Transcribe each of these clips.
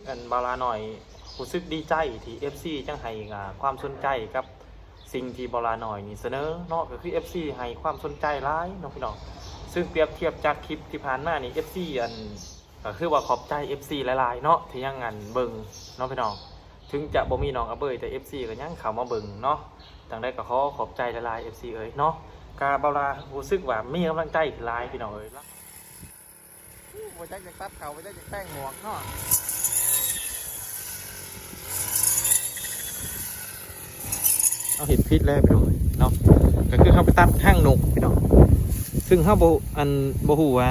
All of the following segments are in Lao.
ອັນ ບ່າວຫຼ້ານ້ອຍຮູ້ສຶກດີໃຈທີ່ເອັຟຊີຍັງໃຫ້ ອ່າ ຄວາມສົນໃຈກັບສິ່ງທີ່ບ່າວຫຼ້ານ້ອຍນີ້ສະເໜີເນາະ, ກໍຄືເອັຟຊີໃຫ້ຄວາມສົນໃຈຫຼາຍເນາະພີ່ນ້ອງ. ຊຶ່ງປຽບທຽບຈາກຄລິບທີ່ຜ່ານມານີ້ ເອັຟຊີ ອັນ ກໍຄືວ່າຂອບໃຈເອັຟຊີຫຼາຍໆເນາະ ທີ່ຍັງ ອັນ ເບິ່ງເນາະພີ່ນ້ອງ. ເຖິງຈະບໍ່ມີນ້ອງອາເບີຍ ແຕ່ເອັຟຊີກໍຍັງເຂົ້າມາເບິ່ງເນາະ. ຈັ່ງໃດກໍຂໍຂອບໃຈຫຼາຍໆ ເອັຟຊີເອີຍເນາະ. ກະບ່າວຫຼ້າຮູ້ສຶກວ່າມີກຳລັງໃຈຂຶ້ນຫຼາຍພີ່ນ້ອງເອີຍ. ບໍ່ຈັກຈະຕັດເຂົ້າ ບໍ່ຈັກຈະແປງໝວກເນາະ. ເຮົາເຮັດຜິດແລ້ວພີ່ນ້ອງເອີຍເນາະ, ກໍຄືເຮົາໄປຕັດຫາງນົກພີ່ນ້ອງ, ຊຶ່ງເຮົາບໍ່ ອັນ ບໍ່ຮູ້ວ່າ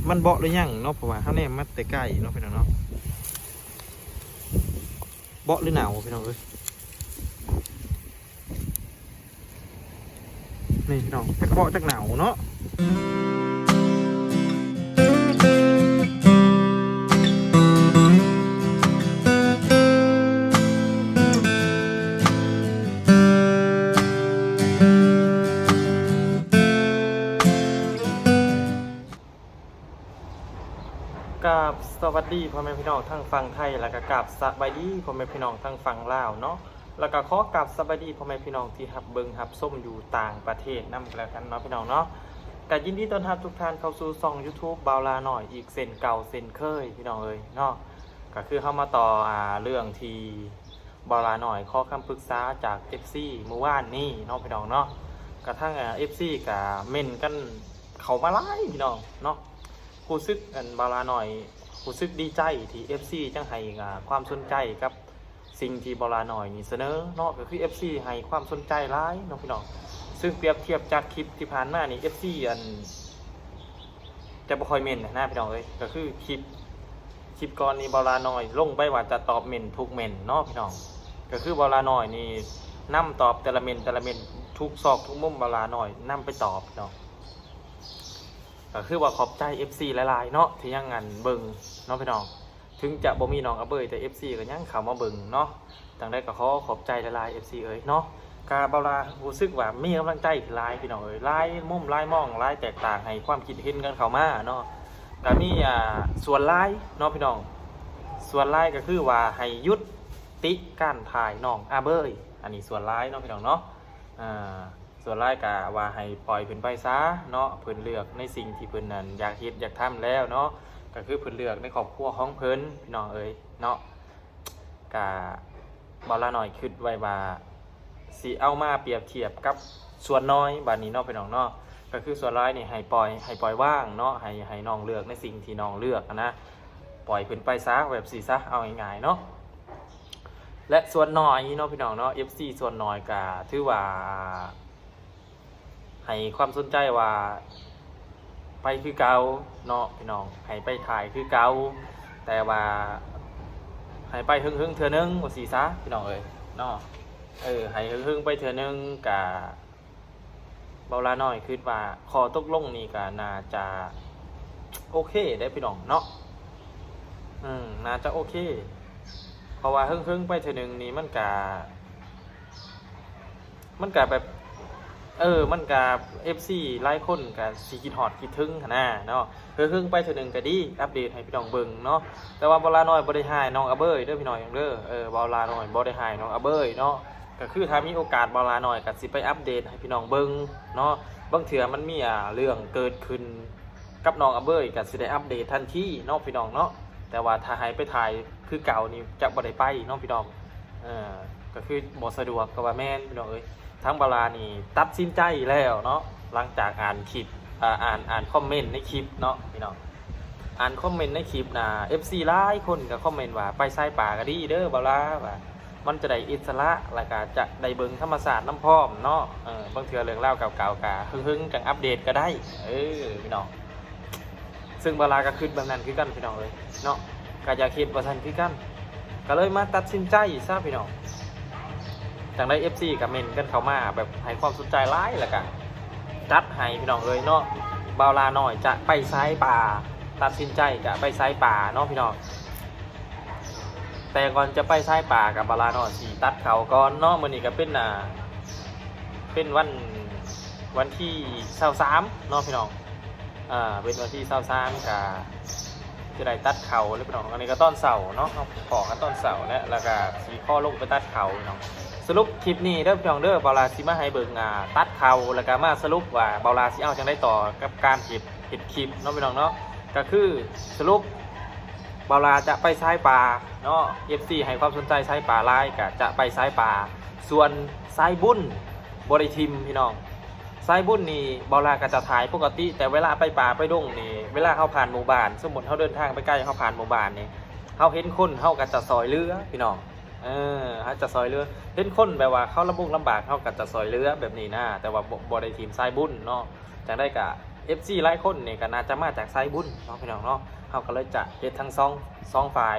ມັນເບາະຫຼືຍັງເນາະ, ເພາະວ່າເຮົາແນມມາແຕ່ໄກເນາະພີ່ນ້ອງເນາະ. ເບາະຫຼືເນົ່າພີ່ນ້ອງເອີຍ. ນີ້ພີ່ນ້ອງ ຈັກເບາະຈັກເນົ່າເນາະ. ກາບສະຫວັດດີພໍ່ແມ່ພີ່ນ້ອງທັງຝັ່ງໄທ ແລ້ວກໍກາບສະບາຍດີພໍ່ແມ່ພີ່ນ້ອງທັງຝັ່ງລາວເນາະ, ແລ້ວກໍຂໍກາບສະບາຍດີພໍ່ແມ່ພີ່ນ້ອງທີ່ຮັບເບິ່ງຮັບຊົມຢູ່ຕ່າງປະເທດນຳກໍແລ້ວກັນເນາະພີ່ນ້ອງເນາະ. ກໍຍິນດີຕ້ອນຮັບທຸກທ່ານເຂົ້າສູ່ຊ່ອງຢູທູບບ່າວຫຼ້ານ້ອຍອີກເຊັ່ນເກົ່າເຊັ່ນເຄີຍພີ່ນ້ອງເອີຍເນາະ. ກໍຄືເຮົາມາຕໍ່ ອ່າ ເລື່ອງທີ່ ບ່າວຫຼ້ານ້ອຍຂໍຄຳປຶກສາຈາກເອັຟຊີມື້ວານນີ້ເນາະພີ່ນ້ອງເນາະ. ກະທັງ ເອັຟຊີ ກະເມັ້ນກັນເຂົ້າມາຫຼາຍພີ່ນ້ອງເນາະ. ຮູ້ສຶກ ອັນ ບ່າວຫຼ້ານ້ອຍຮູ້ສຶກດີໃຈທີ່ເອັຟຊີຍັງໃຫ້ ອ່າ ຄວາມສົນໃຈກັບສິ່ງທີ່ບ່າວຫຼ້ານ້ອຍນີ້ສະເໜີເນາະ, ກໍຄືເອັຟຊີໃຫ້ຄວາມສົນໃຈຫຼາຍເນາະພີ່ນ້ອງ. ຊຶ່ງປຽບທຽບຈາກຄລິບທີ່ຜ່ານມານີ້ ເອັຟຊີ ອັນ ຈະບໍ່ຄ່ອຍເມັ້ນນະພີ່ນ້ອງເອີຍ. ກໍຄືຄລິບ ຄລິບກ່ອນນີ້ ບ່າວຫຼ້ານ້ອຍລົງໄປວ່າຈະຕອບເມັ້ນທຸກເມັ້ນເນາະພີ່ນ້ອງ. ກໍຄືບ່າວຫຼ້ານ້ອຍນີ້ນຳຕອບແຕ່ລະເມັ້ນ ແຕ່ລະເມັ້ນ ທຸກຊອກທຸກມຸມ ບ່າວຫຼ້ານ້ອຍນຳໄປຕອບເນາະ. ກໍຄືວ່າຂອບໃຈເອັຟຊີຫຼາຍໆເນາະ ທີ່ຍັງ ອັນ ເບິ່ງເນາະພີ່ນ້ອງ. ເຖິງຈະບໍ່ມີນ້ອງອາເບີຍ ແຕ່ເອັຟຊີກໍຍັງເຂົ້າມາເບິ່ງເນາະ. ຈັ່ງໃດກໍຂໍຂອບໃຈຫຼາຍໆ ເອັຟຊີເອີຍເນາະ. ກະບ່າວຫຼ້າຮູ້ສຶກວ່າມີກຳລັງໃຈຂຶ້ນຫຼາຍພີ່ນ້ອງເອີຍ, ຫຼາຍມຸມຫຼາຍມອງ ຫຼາຍແຕກຕ່າງ ໃຫ້ຄວາມຄິດເຫັນກັນເຂົ້າມາເນາະ. ກະມີ ອ່າ ສ່ວນຫຼາຍເນາະພີ່ນ້ອງ, ສ່ວນຫຼາຍກໍຄືວ່າໃຫ້ຢຸດຕິການຖ່າຍນ້ອງອາເບີຍ, ອັນນີ້ສ່ວນຫຼາຍເນາະພີ່ນ້ອງເນາະ. ອ່າ ສ່ວນຫຼາຍກະວ່າໃຫ້ປ່ອຍເພິ່ນໄປຊະເນາະ, ເພິ່ນເລືອກໃນສິ່ງທີ່ເພິ່ນນັ້ນຢາກເຮັດຢາກທຳແລ້ວເນາະ, ກໍຄືເພິ່ນເລືອກໃນຄອບຄົວຂອງເພິ່ນພີ່ນ້ອງເອີຍເນາະ. ກະບ່າວຫຼ້ານ້ອຍຄິດໄວ້ວ່າຊິເອົາມາປຽບທຽບກັບສ່ວນນ້ອຍບາດນີ້ເນາະພີ່ນ້ອງເນາະ. ກໍຄືສ່ວນຫຼາຍນີ້ໃຫ້ປ່ອຍ ໃຫ້ປ່ອຍວາງເນາະ, ໃຫ້ ໃຫ້ນ້ອງເລືອກໃນສິ່ງທີ່ນ້ອງເລືອກຫັ້ນນະ, ປ່ອຍເພິ່ນໄປຊະ ແບບຊີ້ຊະ ເອົາງ່າຍໆເນາະ. ແລະ ສ່ວນນ້ອຍເນາະພີ່ນ້ອງເນາະ ເອັຟຊີ ສ່ວນນ້ອຍກະຖືວ່າ ໃຫ້ຄວາມສົນໃຈວ່າໄປຄືເກົ່າເນາະພີ່ນ້ອງ, ໃຫ້ໄປຖ່າຍຄືເກົ່າ, ແຕ່ວ່າໃຫ້ໄປເຫິງໆເທື່ອໜຶ່ງວ່າຊີ້ຊະພີ່ນ້ອງເອີຍເນາະ. ເອີ ໃຫ້ເຫິງໆໄປເທື່ອໜຶ່ງ ກະ ບ່າວຫຼ້ານ້ອຍຄິດວ່າຂໍ້ຕົກລົງນີ້ກະໜ້າຈະໂອເຄເດ້ພີ່ນ້ອງເນາະ. ອືມ ໜ້າຈະໂອເຄ ເພາະວ່າເຫິງໆໄປເທື່ອໜຶ່ງນີ້ມັນກະ ມັນກະແບບ ເອີ ມັນກະ ເອັຟຊີ ຫຼາຍຄົນກະຊິຄິດຮອດຄິດເຖິງຫັ້ນນະເນາະ. ເຫິງໆໄປເທື່ອໜຶ່ງກະດີ ອັບເດດໃຫ້ພີ່ນ້ອງເບິ່ງເນາະ. ແຕ່ວ່າບ່າວຫຼ້ານ້ອຍບໍ່ໄດ້ຮ້າຍນ້ອງອາເບີຍເດີພີ່ນ້ອງເດີ. ເອີ ບ່າວຫຼ້ານ້ອຍບໍ່ໄດ້ຮ້າຍນ້ອງອາເບີຍເນາະ. ກະຄືຖ້າມີໂອກາດ ບ່າວຫຼ້ານ້ອຍກະຊິໄປອັບເດດໃຫ້ພີ່ນ້ອງເບິ່ງເນາະ. ບາງເທື່ອມັນມີ ອ່າ ເລື່ອງເກີດຂຶ້ນ ກັບນ້ອງອາເບີຍກະຊິໄດ້ອັບເດດທັນທີເນາະພີ່ນ້ອງເນາະ. ແຕ່ວ່າຖ້າໃຫ້ໄປຖ່າຍຄືເກົ່ານີ້ຈະບໍ່ໄດ້ໄປເນາະພີ່ນ້ອງ. ເອີ ກະຄືບໍ່ສະດວກກະວ່າແມ່ນພີ່ນ້ອງເອີຍ. ທາງບ່າວຫຼ້ານີ້ຕັດສິນໃຈແລ້ວເນາະ ຫຼັງຈາກອ່ານຄລິບ ອ່າ ອ່ານ ອ່ານຄອມເມັນໃນຄລິບເນາະພີ່ນ້ອງ. ອ່ານຄອມເມັນໃນຄລິບນະ ເອັຟຊີ ຫຼາຍຄົນກະຄອມເມັນວ່າ ໄປຊາຍປ່າກະດີເດີບ່າວຫຼ້າ ວ່າ ມັນຈະໄດ້ອິດສະຫຼະ ແລ້ວກະຈະໄດ້ເບິ່ງທຳມະຊາດນຳພ້ອມເນາະ. ເອີ ບາງເທື່ອເລື່ອງລາວເກົ່າໆກະເຫິງໆຈັ່ງອັບເດດກະໄດ້ ເອີ ພີ່ນ້ອງ. ຊຶ່ງບ່າວຫຼ້າກະຄິດແບບນັ້ນຄືກັນພີ່ນ້ອງເອີຍເນາະ, ກະຢາກເຮັດວ່າຊັ້ນຄືກັນ ກະເລີຍມາຕັດສິນໃຈຊະພີ່ນ້ອງ. ຈັ່ງໃດ ເອັຟຊີ ກະເມັ້ນກັນເຂົ້າມາແບບໃຫ້ຄວາມສົນໃຈຫຼາຍ ແລ້ວກະຈັດໃຫ້ພີ່ນ້ອງເອີຍເນາະ. ບ່າວຫຼ້ານ້ອຍຈະໄປຊາຍປ່າ ຕັດສິນໃຈຈະໄປຊາຍປ່າເນາະພີ່ນ້ອງ. ແຕ່ກ່ອນຈະໄປຊາຍປ່າກະບ່າວຫຼ້ານ້ອຍຊິຕັດເຂົ້າກ່ອນເນາະ. ມື້ນີ້ກະເປັນ ອ່າ ເປັນວັນ ວັນທີຊາວສາມເນາະພີ່ນ້ອງ. ເປັນວັນທີຊາວສາມ ກະ ຈະໄດ້ຕັດເຂົ້າເລີຍພີ່ນ້ອງ. ອັນນີ້ກໍຕອນເຊົ້າເນາະ ເຮົາພໍ້ກັນຕອນເຊົ້າແຫຼະ ແລ້ວກໍຊິຂໍລົງໄປຕັດເຂົ້າພີ່ນ້ອງ. ສະຫຼຸບຄລິບນີ້ເດີພີ່ນ້ອງເດີ ບ່າວລາຊິມາໃຫ້ເບິ່ງ ອ່າ ຕັດເຂົ້າ ແລ້ວກໍມາສະຫຼຸບວ່າບ່າວລາຊິເອົາຈັ່ງໃດຕໍ່ກັບການເຮັດ ເຮັດຄລິບເນາະພີ່ນ້ອງເນາະ. ກໍຄືສະຫຼຸບບ່າວລາຈະໄປຊາຍປາເນາະ ເອັຟຊີໃຫ້ຄວາມສົນໃຈຊາຍປາຫຼາຍ ກໍຈະໄປຊາຍປາ. ສ່ວນສາຍບຸນບໍ່ໄດ້ຖິ້ມພີ່ນ້ອງ. ສາຍບຸນນີ້ບ່າວລາກໍຈະຖ່າຍປົກກະຕິ ແຕ່ເວລາໄປປ່າໄປດົງນີ້ ເວລາເຮົາຜ່ານໝູ່ບ້ານ ສົມມຸດເຮົາເດີນທາງໄປໄກ ເຮົາຜ່ານໝູ່ບ້ານນີ້ ເຮົາເຫັນຄົນເຮົາກໍຈະຊ່ອຍເຫຼືອພີ່ນ້ອງ. ເອີ ເຮົາຈະຊ່ອຍເຫຼືອ ເຫັນຄົນແບບວ່າເຂົາລຳບົກລຳບາກ ເຮົາກໍຈະຊ່ອຍເຫຼືອແບບນີ້ນະ ແຕ່ວ່າບໍ່ ບໍ່ໄດ້ຖິ້ມສາຍບຸນເນາະ. ຈັ່ງໃດກໍ ເອັຟຊີຫຼາຍຄົນນີ້ກໍໜ້າຈະມາຈາກສາຍບຸນເນາະພີ່ນ້ອງເນາະ. ເຮົາກໍເລີຍຈະເຮັດທັງສອງ ສອງຝ່າຍ.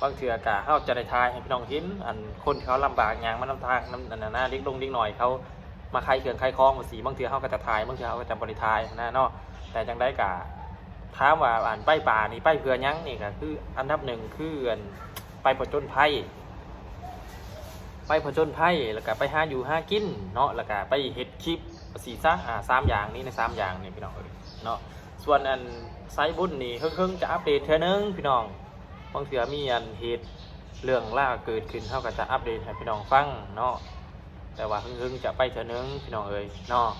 ບາງເທື່ອກໍເຮົາຈະໄດ້ຖ່າຍໃຫ້ພີ່ນ້ອງເຫັນ ອັນຄົນທີ່ເຂົາລຳບາກຍ່າງມານຳທາງ ນຳອັນນັ້ນນະ ເດັກລົງເດັກນ້ອຍເຂົາມາຂາຍເຄື່ອງຂາຍຂອງຈັ່ງຊີ້ ບາງເທື່ອເຮົາກໍຈະຖ່າຍ ບາງເທື່ອເຮົາກໍຈະບໍ່ໄດ້ຖ່າຍນະເນາະ. ແຕ່ຈັ່ງໃດກໍຖາມວ່າ ອັນ ໄປປ່ານີ້ໄປເພື່ອຫຍັງນີ້ ກໍຄືອັນດັບໜຶ່ງຄື ອັນ ໄປຜະຈົນໄພ ໄປຜະຈົນໄພ ແລ້ວກໍໄປຫາຢູ່ຫາກິນເນາະ ແລ້ວກໍໄປເຮັດຄລິບວ່າຊີ້ຊະ. ອາ ສາມຢ່າງນີ້ ໃນສາມຢ່າງນີ້ພີ່ນ້ອງເອີຍເນາະ. ສ່ວນອັນສາຍບຸນນີ້ ເຮິງໆຈະອັບເດດເທື່ອໜຶ່ງພີ່ນ້ອງ. ບາງເທື່ອມີອັນເຫດເລື່ອງລາວເກີດຂຶ້ນ ເຮົາກໍຈະອັບເດດໃຫ້ພີ່ນ້ອງຟັງເນາະ. ແຕ່ວ່າເຮິງໆຈະໄປເທື່ອໜຶ່ງພີ່ນ້ອງເອີຍເນາະ.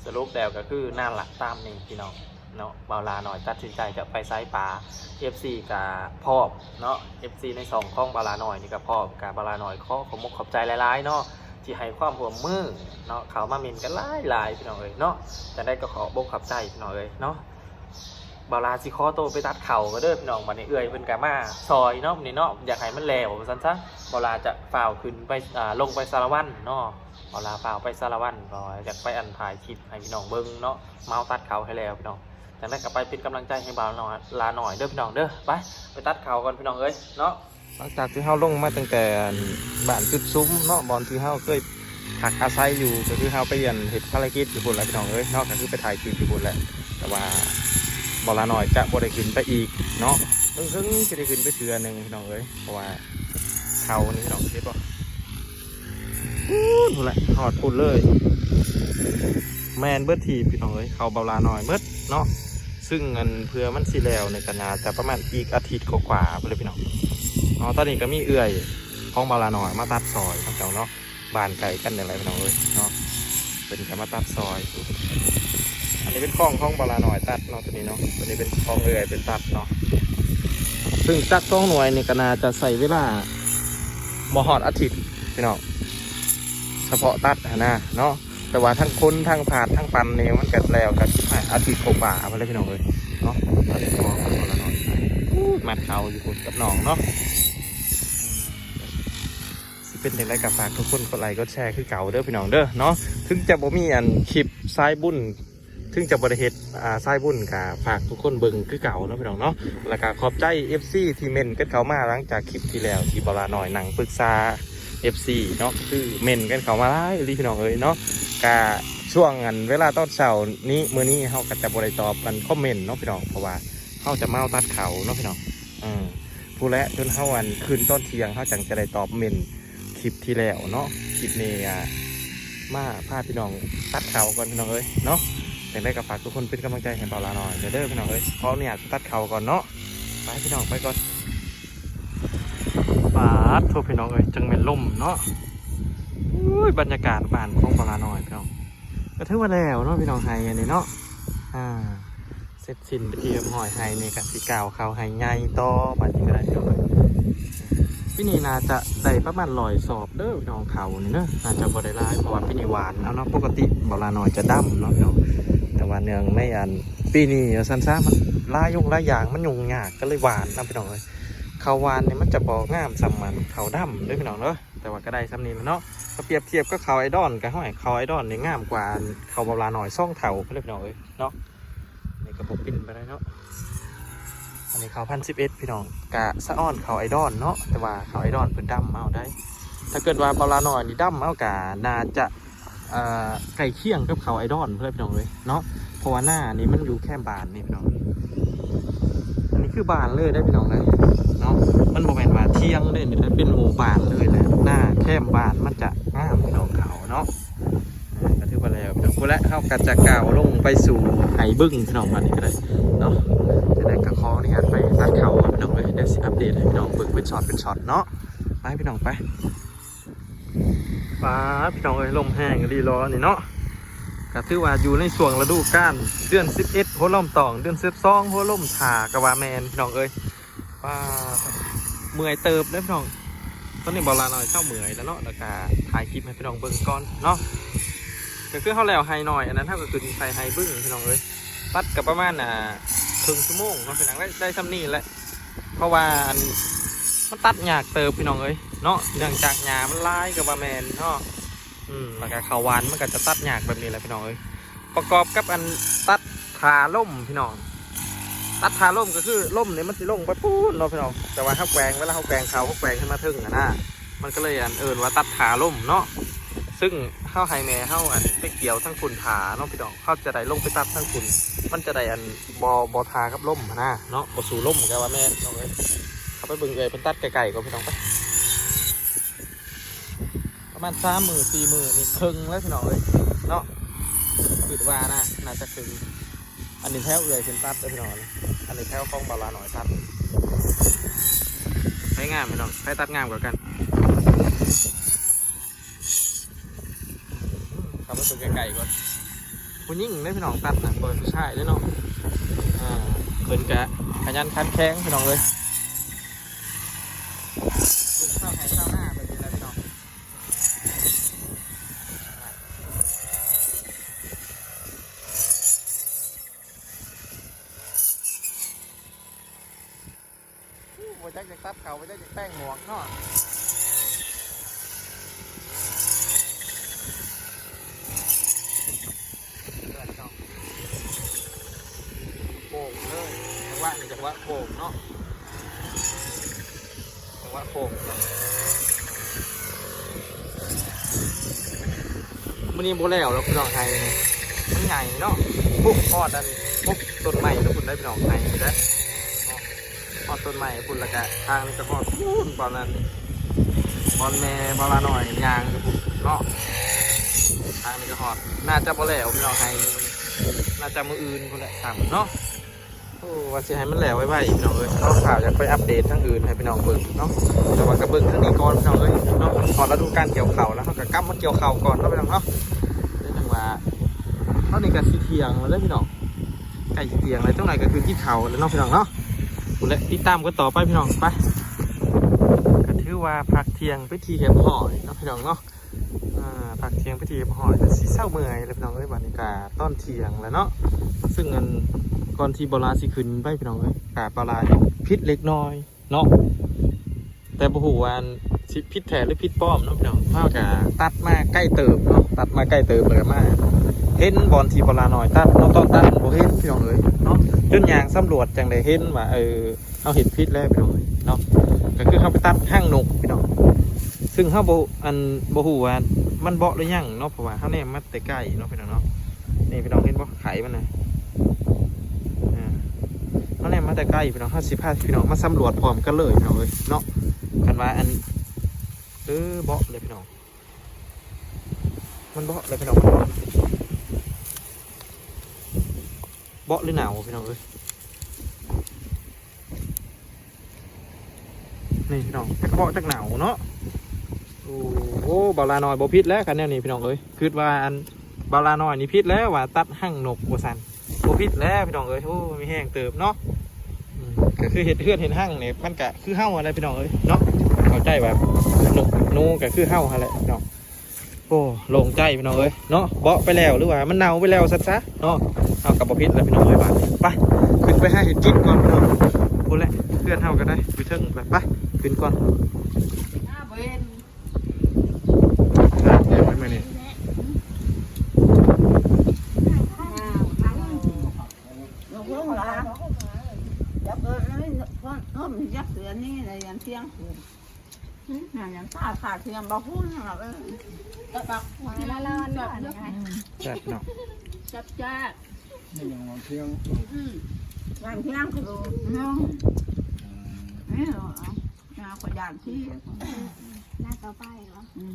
ສະຫຼຸບແລ້ວກໍຄືນັ້ນລະ ຕາມນີ້ພີ່ນ້ອງເນາະ. ບ່າວລານ້ອຍຕັດສິນໃຈຈະໄປຊາຍປາ ເອັຟຊີກໍພ້ອມເນາະ ເອັຟຊີໃນຊ່ອງຂອງບ່າວລານ້ອຍນີ້ກໍພ້ອມ. ກໍບ່າວລານ້ອຍຂໍຂອບມົກຂອບໃຈຫຼາຍໆເນາະ ທີ່ໃຫ້ຄວາມຮ່ວມມືເນາະ ເຂົ້າມາເມັ້ນກັນຫຼາຍໆພີ່ນ້ອງເອີຍເນາະ. ຈັ່ງໃດກໍຂອບອົກຂອບໃຈພີ່ນ້ອງເອີຍເນາະ. ບ່າວລາຊິຂໍໂຕໄປຕັດເຂົ້າກໍເດີພີ່ນ້ອງ. ບັດນີ້ເອື້ອຍເພິ່ນກໍມາຊ່ອຍເນາະ ນີ້ເນາະ ຢາກໃຫ້ມັນແລ້ວວ່າຊັ້ນຊະ. ບ່າວລາຈະຟ້າວຂຶ້ນໄປ ອ່າ ລົງໄປສາລະວັນເນາະ. ບ່າວລາຟ້າວໄປສາລະວັນ ກໍຢາກໄປອັນຖ່າຍຄລິບໃຫ້ພີ່ນ້ອງເບິ່ງເນາະ ເມົາຕັດເຂົ້າໃຫ້ແລ້ວພີ່ນ້ອງ. ຈັ່ງໃດກໍໄປເປັນກຳລັງໃຈໃຫ້ບ່າວລານ້ອຍເດີພີ່ນ້ອງເດີ. ໄປ ໄປຕັດເຂົ້າກ່ອນພີ່ນ້ອງເອີຍເນາະ. ຫຼັງຈາກທີ່ເຮົາລົງມາຕັ້ງແຕ່ ອັນ ບ້ານຈຸດສຸມເນາະ ບ່ອນທີ່ເຮົາເຄີຍພັກອາໄສຢູ່ ກໍຄືເຮົາໄປ ອັນ ເຮັດພາລະກິດຢູ່ພຸ້ນແຫຼະພີ່ນ້ອງເອີຍເນາະ ກໍຄືໄປຖ່າຍຄລິບຢູ່ພຸ້ນແຫຼະ. ແຕ່ວ່າບ່າວລານ້ອຍຈະບໍ່ໄດ້ຂຶ້ນໄປອີກເນາະ ເພິ່ງໆຊິໄດ້ຂຶ້ນໄປເທື່ອໜຶ່ງພີ່ນ້ອງເອີຍ. ເພາະວ່າເຂົານີ້ພີ່ນ້ອງເຫັນບໍ່? ພຸ້ນ ພຸ້ນແຫຼະ ຮອດພຸ້ນເລີຍ ແມ່ນເບິດທີ່ພີ່ນ້ອງເອີຍ ເຂົາບ່າວລານ້ອຍເບິດເນາະ. ຊຶ່ງອັນເພື່ອມັນຊິແລ້ວນີ້ກໍໜ້າຈະປະມານອີກອາທິດກວ່າໆພຸ້ນແຫຼະພີ່ນ້ອງເນາະ. ຕອນນີ້ກໍມີເອື້ອຍຂອງບ່າວລານ້ອຍມາຕັດຊ່ອຍເຂົາເຈົ້າເນາະ ບ້ານໃກ້ກັນນີ້ແຫຼະພີ່ນ້ອງເອີຍເນາະ. ເພິ່ນກໍມາຕັດຊ່ອຍ ອັນນີ້ເປັນຂອງ ຂອງບ່າວລານ້ອຍຕັດເນາະ ຕົວນີ້ເນາະ ຕົວນີ້ເປັນຂອງເອື້ອຍເພິ່ນຕັດເນາະ. ຊຶ່ງຕັດສອງໜ່ວຍນີ້ກໍໜ້າຈະໃຊ້ເວລາບໍ່ຮອດອາທິດພີ່ນ້ອງ ສະເພາະຕັດຫັ້ນນະເນາະ. ແຕ່ວ່າທັງຂົນ ທັງພາດ ທັງປັ່ນນີ້ ມັນກໍແລ້ວກໍອາທິດກວ່າໆພຸ້ນແຫຼະພີ່ນ້ອງເອີຍເນາະ. ຕອນນີ້ພໍ່ຂອງບ່າວລານ້ອຍ ໂອ້ຍ ມັດເຂົ້າຢູ່ພຸ້ນກັບນ້ອງເນາະ. ຊິເປັນຈັ່ງໃດກໍຝາກທຸກຄົນກົດໄລກົດແຊຄືເກົ່າເດີພີ່ນ້ອງເດີເນາະ. ເຖິງຈະບໍ່ມີອັນຄລິບສາຍບຸນ ເຖິງຈະບໍ່ໄດ້ເຮັດ ອ່າ ສາຍບຸນ ກໍຝາກທຸກຄົນເບິ່ງຄືເກົ່າເນາະພີ່ນ້ອງເນາະ. ແລ້ວກໍຂອບໃຈເອັຟຊີທີ່ເມັ້ນກັນເຂົ້າມາ ຫຼັງຈາກຄລິບທີ່ແລ້ວທີ່ບ່າວລານ້ອຍນັ່ງປຶກສາເອັຟຊີເນາະ ຄືເມັ້ນກັນເຂົ້າມາຫຼາຍອີ່ຫຼີພີ່ນ້ອງເອີຍເນາະ. ກະຊ່ວງອັນເວລາຕອນເຊົ້ານີ້ ມື້ນີ້ເຮົາກໍຈະບໍ່ໄດ້ຕອບອັນຄອມເມັນເນາະພີ່ນ້ອງ ເພາະວ່າເຮົາຈະມາເອົາຕັດເຂົ້າເນາະພີ່ນ້ອງ. ເອີ ພຸ້ນແຫຼະ ຈົນເຮົາອັນຄືນຕອນທ່ຽງ ເຮົາຈັ່ງຈະໄດ້ຕອບເມັນ ຄລິບທີ່ແລ້ວເນາະ. ຄລິບນີ້ ອ່າ ມາພາພີ່ນ້ອງຕັດເຂົ້າກ່ອນພີ່ນ້ອງເອີຍເນາະ. ຈັ່ງໃດກໍຝາກທຸກຄົນເປັນກຳລັງໃຈໃຫ້ບ່າວລານ້ອຍເດີພີ່ນ້ອງເອີຍ. ຂໍອະນຸຍາດຕັດເຂົ້າກ່ອນເນາະ. ໄປພີ່ນ້ອງ ໄປກ່ອນ. ປາດໂທ້ພີ່ນ້ອງເອີຍ ຈັ່ງແມ່ນລົມເນາະ. ໂອ້ຍ ບັນຍາກາດບ້ານຂອງບ່າວລານ້ອຍພີ່ນ້ອງ. ກໍຖືວ່າແລ້ວເນາະພີ່ນ້ອງ ໄຮ່ອັນນີ້ເນາະ. ອ່າ ເສັດສິ້ນເປັນທີ່ຮຽບຮ້ອຍ ໄຮ່ນີ້ກໍຊິກ້າວເຂົ້າໄຮ່ໃຫຍ່ຕໍ່ບາດນີ້ກໍໄດ້ພີ່ນ້ອງ. ປີນີ້ໜ້າຈະໄດ້ປະມານຮ້ອຍສອບເດີພີ່ນ້ອງ ເຂົ້ານີ້ເນາະ ໜ້າຈະບໍ່ໄດ້ຫຼາຍ ເພາະວ່າປີນີ້ຫວານເອົາເນາະ. ປົກກະຕິບ່າວລານ້ອຍຈະດຳເນາະພີ່ນ້ອງ ແຕ່ວ່າເນື່ອງໃນອັນປີນີ້ວ່າຊັ້ນຊະ ມັນຫຼາຍຢ່າງຫຼາຍຢ່າງ ມັນຫຍຸ້ງຍາກ ກໍເລີຍຫວານນຳພີ່ນ້ອງເອີຍ. ເຂົ້າຫວານນີ້ມັນຈະບໍ່ງາມສ່ຳມັນເຂົ້າດຳເດີພີ່ນ້ອງເດີ ແຕ່ວ່າກໍໄດ້ສ່ຳນີ້ແຫຼະເນາະ. ກໍປຽບທຽບກັບເຂົ້າໄອດອນ ກໍຫ້ອຍ ເຂົ້າໄອດອນນີ້ງາມກວ່າເຂົ້າບ່າວລານ້ອຍສອງເທົ່າພຸ້ນແຫຼະພີ່ນ້ອງເອີຍເນາະ. ນີ້ກໍບໍ່ປິ່ນປານໃດເນາະ. ອັນນີ້ເຂົ້າພັນສິບເອັດພີ່ນ້ອງ ກະສະອອນເຂົ້າໄອດອນເນາະ ແຕ່ວ່າເຂົ້າໄອດອນເພິ່ນດຳເອົາໄດ໋. ຖ້າເກີດວ່າບ່າວລານ້ອຍນີ້ດຳເອົາ ກະໜ້າຈະ ເອີ ໃກ້ຄຽງກັບເຂົ້າໄອດອນພຸ້ນແຫຼະພີ່ນ້ອງເອີຍເນາະ. ເພາະວ່ານານີ້ມັນຢູ່ແຄມບ້ານນີ້ພີ່ນ້ອງ. ອັນນີ້ຄືບ້ານເລີຍເດ້ພີ່ນ້ອງເອີຍເນາະ. ມັນບໍ່ແມ່ນວ່າທຽງເດ້ນີ້ ເປັນໝູ່ບ້ານເລີຍແຫຼະ ນາແຄມບ້ານມັນຈະງາມພີ່ນ້ອງ ເຂົ້າເນາະ. ອ່າ ກໍຖືວ່າແລ້ວພີ່ນ້ອງ. ພຸ້ນແຫຼະ ເຮົາກໍຈະກ້າວລົງໄປສູ່ໄຮ່ບຶງພີ່ນ້ອງ ບາດນີ້ກໍໄດ້ເນາະ. ຈັ່ງໃດກໍຂໍອະນຸຍາດໄປຕັດເຂົ້າ ອັບເດດໃຫ້ພີ່ນ້ອງເບິ່ງເປັນຊັອດເປັນຊັອດເນາະ. ໄປພີ່ນ້ອງໄປ. ປາດ ພີ່ນ້ອງເອີຍ ລົມແຮງອີ່ຫຼີເນາະ ນີ້ເນາະ. ກໍຖືວ່າຢູ່ໃນຊ່ວງລະດູການ ເດືອນສິບເອັດຫົວລົມຕອງ ເດືອນສິບສອງຫົວລົມຖ້າກໍວ່າແມ່ນ ພີ່ນ້ອງເອີຍ. ປາດ ເມື່ອຍເຕີບເດ້ພີ່ນ້ອງ. ຕອນນີ້ບ່າວຫຼ້ານ້ອຍເຊົາເມື່ອຍແລ້ວເນາະ ແລ້ວກໍຖ່າຍຄລິບໃຫ້ພີ່ນ້ອງເບິ່ງກ່ອນເນາະ. ກໍຄືເຮົາແລ້ວໄຮ່ນ້ອຍ ອັນນັ້ນເຮົາກໍຂຶ້ນໄປໄຮ່ບຶ້ງ ພີ່ນ້ອງເອີຍ. ຕັດກໍປະມານ ອ່າ ເຄິ່ງຊົ່ວໂມງເນາະ ພີ່ນ້ອງ ໄດ້ ໄດ້ຊ່ຳນີ້ແຫຼະ. ເພາະວ່າອັນ ມັນຕັດຍາກເຕີບ ພີ່ນ້ອງເອີຍເນາະ ເນື່ອງຈາກຫຍ້າມັນຫຼາຍກໍວ່າແມ່ນເນາະ. ອືມ ແລ້ວກໍເຂົ້າຫວ່ານມັນກໍຈະຕັດຍາກແບບນີ້ແຫຼະ ພີ່ນ້ອງເອີຍ. ປະກອບກັບອັນຕັດຖ້າລົມ ພີ່ນ້ອງ. ຕັດຖ້າລົມກໍຄືລົມນີ້ມັນຊິລົງໄປປູ້ນເນາະ ພີ່ນ້ອງ. ແຕ່ວ່າເຮົາແກວ່ງ ເວລາເຮົາແກວ່ງເຂົ້າ ເຮົາແກວ່ງຂຶ້ນມາເທິງຫັ້ນນະ ມັນກໍເລີຍອັນເອີ້ນວ່າຕັດຖ້າລົມເນາະ. ຊຶ່ງເຮົາໃຫ້ແມ່ເຮົາອັນໄປກ່ຽວທາງພຸ້ນຖ້າເນາະ ພີ່ນ້ອງ. ເຮົາຈະໄດ້ລົງໄປຕັດທາງພຸ້ນ ມັນຈະໄດ້ອັນ ບໍ່ ບໍ່ຖ້າກັບລົມຫັ້ນນະເນາະ ບໍ່ສູ້ລົມກໍວ່າແມ່ນເນາະ. ເຮົາໄປເບິ່ງເອື້ອຍເພິ່ນຕັດໃກ້ໆກ່ອນ ພີ່ນ້ອງ ໄປ. ປະມານສາມມື້ສີ່ມື້ນີ້ເຄິ່ງແລ້ວ ພີ່ນ້ອງເອີຍເນາະ. ຄິດວ່ານະ ໜ້າຈະເຄິ່ງ. ອັນນີ້ແຖວເອື້ອຍເພິ່ນຕັດເດີ ພີ່ນ້ອງ. ອັນນີ້ແຖວຂອງບ່າວຫຼ້ານ້ອຍຕັດ. ໃຜງາມ ພີ່ນ້ອງ ໃຜຕັດງາມກວ່າກັນ? ເຂົ້າໄປເບິ່ງໃກ້ໆກ່ອນ. ຜູ້ຍິງເດ້ພີ່ນ້ອງຕັດນະ ບໍ່ແມ່ນຜູ້ຊາຍເດ້ເນາະ. ອ່າ ເພິ່ນກະຂະຫຍັນຂັນແຂງ ພີ່ນ້ອງເອີຍ. ເຮັດຊາວໄຮ່ຊາວນາແບບນີ້ແຫຼະ ພີ່ນ້ອງ. ບໍ່ຈັກຈະຕັດເຂົ້າ ບໍ່ຈັກຈະແປງໝວກເນາະ. ໂປ່ງເລີຍ ຈັງຫວະນີ້ຈັງຫວະໂປ່ງເນາະ ຈັງຫວະໂປ່ງເນາະ. ມື້ນີ້ບໍ່ແລ້ວດອກ ພີ່ນ້ອງ ໄຮ່ນີ້ມັນໃຫຍ່ເນາະ. ພຸ້ນຮອດອັນ ພຸ້ນຕົ້ນໄມ້ພຸ້ນໄດ໋ ພີ່ນ້ອງ ໄຮ່ນີ້ເດ້. ຮອດຕົ້ນໄມ້ພຸ້ນ ແລ້ວກະທາງນີ້ກະຮອດພຸ້ນ ບ່ອນນັ້ນ ບ່ອນແມ່ບ່າວຫຼ້ານ້ອຍຍ່າງຢູ່ພຸ້ນເນາະ. ທາງນີ້ກະຮອດ ໜ້າຈະບໍ່ແລ້ວ ພີ່ນ້ອງ ໄຮ່ນີ້ ໜ້າຈະມື້ອື່ນພຸ້ນແຫຼະ ຄ່ຳເນາະ. ໂອ້ ວ່າຊິໃຫ້ມັນແລ້ວໄວໆ ພີ່ນ້ອງເອີຍເນາະ. ຂ້າຢາກໄປອັບເດດທາງອື່ນໃຫ້ພີ່ນ້ອງເບິ່ງເນາະ ແຕ່ວ່າກະເບິ່ງທາງນີ້ກ່ອນ ພີ່ນ້ອງເອີຍເນາະ. ຮອດລະດູການກ່ຽວເຂົ້າແລ້ວ ເຮົາກະກັບມາກ່ຽວເຂົ້າກ່ອນເນາະ ພີ່ນ້ອງເນາະ. ເປັນຫຍັງວ່າ ຕອນນີ້ກະຊິທ່ຽງແລ້ວເດ້ພີ່ນ້ອງ ໃກ້ຊິທ່ຽງແລ້ວ ຈັກໜ້ອຍກໍຄືກິນເຂົ້າແລ້ວເນາະ ພີ່ນ້ອງເນາະ. ພຸ້ນແຫຼະ ຕິດຕາມກັນຕໍ່ໄປພີ່ນ້ອງ ໄປ. ກໍຖືວ່າພັກທ່ຽງເປັນທີ່ຮຽບຮ້ອຍເນາະ ພີ່ນ້ອງເນາະ. ອ່າ ພັກທ່ຽງເປັນທີ່ຮຽບຮ້ອຍ ກໍຊິເຊົາເມື່ອຍແລ້ວພີ່ນ້ອງເອີຍ. ບັດນີ້ກໍຕອນທ່ຽງແລ້ວເນາະ ຊຶ່ງອັນ ກ່ອນທີ່ບ່າວຫຼ້າຊິຂຶ້ນໄປພີ່ນ້ອງເອີຍ ກໍບ່າວຫຼ້າຜິດເລັກນ້ອຍເນາະ ແຕ່ບໍ່ຮູ້ວ່າອັນ ຊິຜິດແທ້ຫຼືຜິດປອມເນາະພີ່ນ້ອງ. ເຮົາກະຕັດມາໄກເຕີບເນາະ ຕັດມາໄກເຕີບ ແລ້ວກະມາເຫັນບ່ອນທີ່ບ່າວຫຼ້ານ້ອຍຕັດເນາະ. ຕອນຕັດບໍ່ເຫັນພີ່ນ້ອງເອີຍເນາະ ຈົນຍ່າງສຳຫຼວດຈັ່ງໄດ້ເຫັນວ່າ ເອີ ເຮົາເຮັດຜິດແລ້ວພີ່ນ້ອງເອີຍເນາະ. ກະຄືເຮົາໄປຕັດຫາງນົກພີ່ນ້ອງ ຊຶ່ງເຮົາບໍ່ ອັນ ບໍ່ຮູ້ວ່າມັນເບາະຫຼືຍັງເນາະ ເພາະວ່າເຮົາແນມມາແຕ່ໄກເນາະ ພີ່ນ້ອງເນາະ. ນີ້ພີ່ນ້ອງເຫັນບໍ່ ໄຂ່ມັນນະ ອ່າ ເຮົາແນມມາແຕ່ໄກພີ່ນ້ອງ. ເຮົາຊິພາພີ່ນ້ອງມາສຳຫຼວດພ້ອມກັນເລີຍພີ່ນ້ອງເອີຍເນາະ. ຄັນວ່າອັນ ເອີ ເບາະເລີຍພີ່ນ້ອງ ມັນເບາະເລີຍພີ່ນ້ອງ ເບາະຫຼືເນົ່າພີ່ນ້ອງເອີຍ. ນີ້ພີ່ນ້ອງ ຈັກເບາະຈັກເນົ່າເນາະ. ໂອ້ ບ່າວຫຼ້ານ້ອຍບໍ່ຜິດແລ້ວຄັນແນວນີ້ພີ່ນ້ອງເອີຍ. ຄິດວ່າອັນ ບ່າວຫຼ້ານ້ອຍນີ້ຜິດແລ້ວວ່າຕັດຫາງນົກວ່າຊັ້ນ ບໍ່ຜິດແລ້ວພີ່ນ້ອງເອີຍ. ໂອ້ ມີແຮງເຕີບເນາະ. ອືມ ກໍຄືເຮັດເຮືອນເຮັດຮັງນີ້ ມັນກະຄືເຮົາຫັ້ນແຫຼະພີ່ນ້ອງເອີຍເນາະ. ເຂົ້າໃຈວ່ານົກໜູກະຄືເຮົາຫັ້ນແຫຼະເນາະ. ໂອ້ ໂລ່ງໃຈພີ່ນ້ອງເອີຍເນາະ. ເບາະໄປແລ້ວ ຫຼືວ່າມັນເນົ່າໄປແລ້ວຊັ້ນຊະເນາະ ເຮົາກໍບໍ່ຜິດແລ້ວພີ່ນ້ອງເອີຍ. ບາດນີ້ໄປ ຂຶ້ນໄປຫາເຮັດກິນກ່ອນພີ່ນ້ອງ. ພຸ້ນແຫຼະ ເຮືອນເຮົາກໍໄດ້ຢູ່ເທິງ. ໄປ ໄປ ຂຶ້ນກ່ອນ. ອືມ ແຊບເນາະ ແຊບເນາະ. ອືມ ຫວ່ານພຽງຄື ອືມ ນີ້ເອົາ ໜ້າກໍຢ້ານທີ່ ໜ້າຕໍ່ໄປເນາະ. ອືມ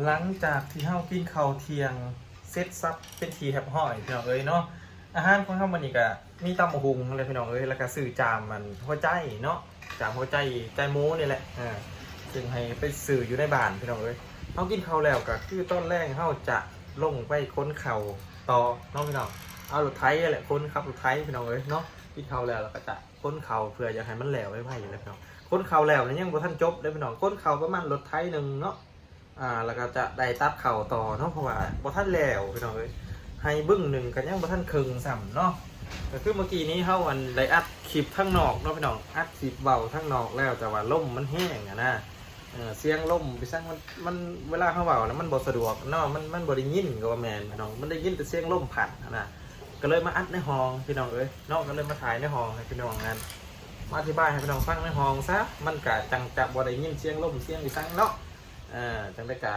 ຫຼັງຈາກທີ່ເຮົາກິນເຂົ້າທ່ຽງເສັດສັບເປັນທີ່ຮຽບຮ້ອຍພີ່ນ້ອງເອີຍເນາະ ອາຫານຂອງເຮົາມື້ນີ້ກະ ມີຕຳບັກຫຸ່ງຫັ້ນແຫຼະພີ່ນ້ອງເອີຍ ແລ້ວກໍຊື້ຈາມອັນຫົວໃຈເນາະ ຈາມຫົວໃຈ ໃຈໝູນີ້ແຫຼະ ເອີ ຊຶ່ງໃຫ້ໄປຊື້ຢູ່ໃນບ້ານພີ່ນ້ອງເອີຍ. ເຮົາກິນເຂົ້າແລ້ວກໍຄືຕອນແລງເຮົາຈະລົງໄປຂົນເຂົ້າຕໍ່ເນາະພີ່ນ້ອງ ເອົາລົດໄຖແຫຼະຂົນ ຂັບລົດໄຖພີ່ນ້ອງເອີຍເນາະ. ກິນເຂົ້າແລ້ວ ແລ້ວກໍຈະຂົນເຂົ້າເພື່ອຢາກໃຫ້ມັນແລ້ວໄວໆແຫຼະພີ່ນ້ອງ. ຂົນເຂົ້າແລ້ວນີ້ຍັງບໍ່ທັນຈົບເດ້ພີ່ນ້ອງ ຂົນເຂົ້າປະມານລົດໄຖໜຶ່ງເນາະ ອ່າ ແລ້ວກໍຈະໄດ້ຕັດເຂົ້າຕໍ່ເນາະ ເພາະວ່າບໍ່ທັນແລ້ວພີ່ນ້ອງເອີຍ ໄຮ່ບຶ້ງໜຶ່ງກໍຍັງບໍ່ທັນເຄິ່ງຊ້ຳເນາະ. ກໍຄືເມື່ອກີ້ນີ້ເຮົາອັນໄດ້ອັດຄລິບທາງນອກເນາະພີ່ນ້ອງ ອັດຄລິບເວົ້າທາງນອກແລ້ວ ແຕ່ວ່າລົມມັນແຮງຫັ້ນນະ ເອີ ສຽງລົມໄປຊັ້ນ ມັນ ມັນ ເວລາເຮົາເວົ້ານະມັນບໍ່ສະດວກເນາະ ມັນ ມັນບໍ່ໄດ້ຍິນກໍວ່າແມ່ນພີ່ນ້ອງ ມັນໄດ້ຍິນແຕ່ສຽງລົມພັດຫັ້ນນະ. ກໍເລີຍມາອັດໃນຫ້ອງພີ່ນ້ອງເອີຍເນາະ ກໍເລີຍມາຖ່າຍໃນຫ້ອງໃຫ້ພີ່ນ້ອງນັ້ນ ມາອະທິບາຍໃຫ້ພີ່ນ້ອງຟັງໃນຫ້ອງຊະ ມັນກະຈັ່ງຈະບໍ່ໄດ້ຍິນສຽງລົມສຽງອີສັງເນາະ. ເອີ ຈັ່ງໃດກະ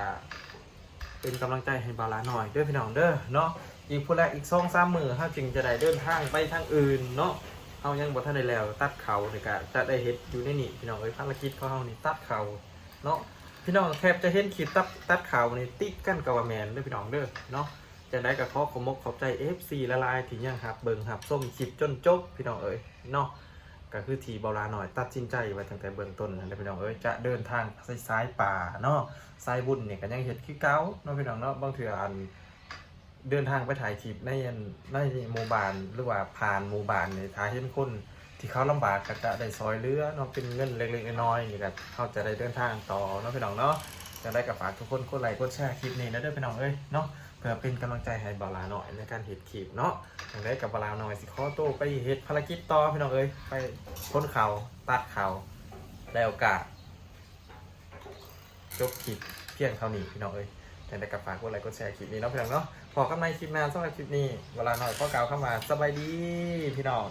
ເປັນກຳລັງໃຈໃຫ້ບ່າວຫຼ້ານ້ອຍເດີພີ່ນ້ອງເດີເນາະ. ອີກພຸ້ນແຫຼະ ອີກສອງສາມມື້ເຮົາຈຶ່ງຈະໄດ້ເດີນທາງໄປທາງອື່ນເນາະ. ເຮົາຍັງບໍ່ທັນໄດ້ແລ້ວ ຕັດເຂົ້ານີ້ກະຈະໄດ້ເຮັດຢູ່ໃນນີ້ພີ່ນ້ອງເອີຍ ພາລະກິດຂອງເຮົານີ້ຕັດເຂົ້າເນາະ. ພີ່ນ້ອງແທບຈະເຫັນຄລິບຕັດ ຕັດເຂົ້ານີ້ຕິດກັນກໍວ່າແມ່ນເດີພີ່ນ້ອງເດີເນາະ. ຈັ່ງໃດກໍຂໍຂອບມົກຂອບໃຈເອັຟຊີຫຼາຍໆ ທີ່ຍັງຮັບເບິ່ງຮັບຊົມຄລິບຈົນຈົບພີ່ນ້ອງເອີຍເນາະ. ກໍຄືທີ່ບ່າວຫຼ້ານ້ອຍຕັດສິນໃຈໄວ້ຕັ້ງແຕ່ເບື້ອງຕົ້ນຫັ້ນແຫຼະພີ່ນ້ອງເອີຍ ຈະເດີນທາງໄປສາຍປ່າເນາະ. ສາຍບຸນນີ້ກໍຍັງເຮັດຄືເກົ່າເນາະພີ່ນ້ອງເນາະ. ບາງເທື່ອອັນເດີນທາງໄປຖ່າຍຄລິບໃນອັນ ໃນໝູ່ບ້ານ ຫຼືວ່າຜ່ານໝູ່ບ້ານນີ້ ຖ້າເຫັນຄົນທີ່ເຂົາລຳບາກກໍຈະໄດ້ຊ່ອຍເຫຼືອເນາະ ເປັນເງິນເລັກໆນ້ອຍໆນີ້ ກໍເຮົາຈະໄດ້ເດີນທາງຕໍ່ເນາະພີ່ນ້ອງເນາະ. ຈັ່ງໃດກໍຝາກທຸກຄົນກົດໄລກົດແຊຄລິບນີ້ນະເດີພີ່ນ້ອງເອີຍເນາະ ເພື່ອເປັນກຳລັງໃຈໃຫ້ບ່າວຫຼ້ານ້ອຍໃນການເຮັດຄລິບເນາະ. ຈັ່ງໃດກໍບ່າວຫຼ້ານ້ອຍຊິຂໍໂຕໄປເຮັດພາລະກິດຕໍ່ພີ່ນ້ອງເອີຍ ໄປຂົນເຂົ້າ ຕັດເຂົ້າ ແລ້ວກະຈົບຄລິບພຽງເທົ່ານີ້ພີ່ນ້ອງເອີຍ. ຈັ່ງໃດກໍຝາກກົດໄລກົດແຊຄລິບນີ້ເນາະພີ່ນ້ອງເນາະ. ພໍ້ກັນໃໝ່ຄລິບໜ້າ ສຳລັບຄລິບນີ້ບ່າວຫຼ້ານ້ອຍຂໍກ່າວຄຳວ່າສະບາຍດີພີ່ນ້ອງ.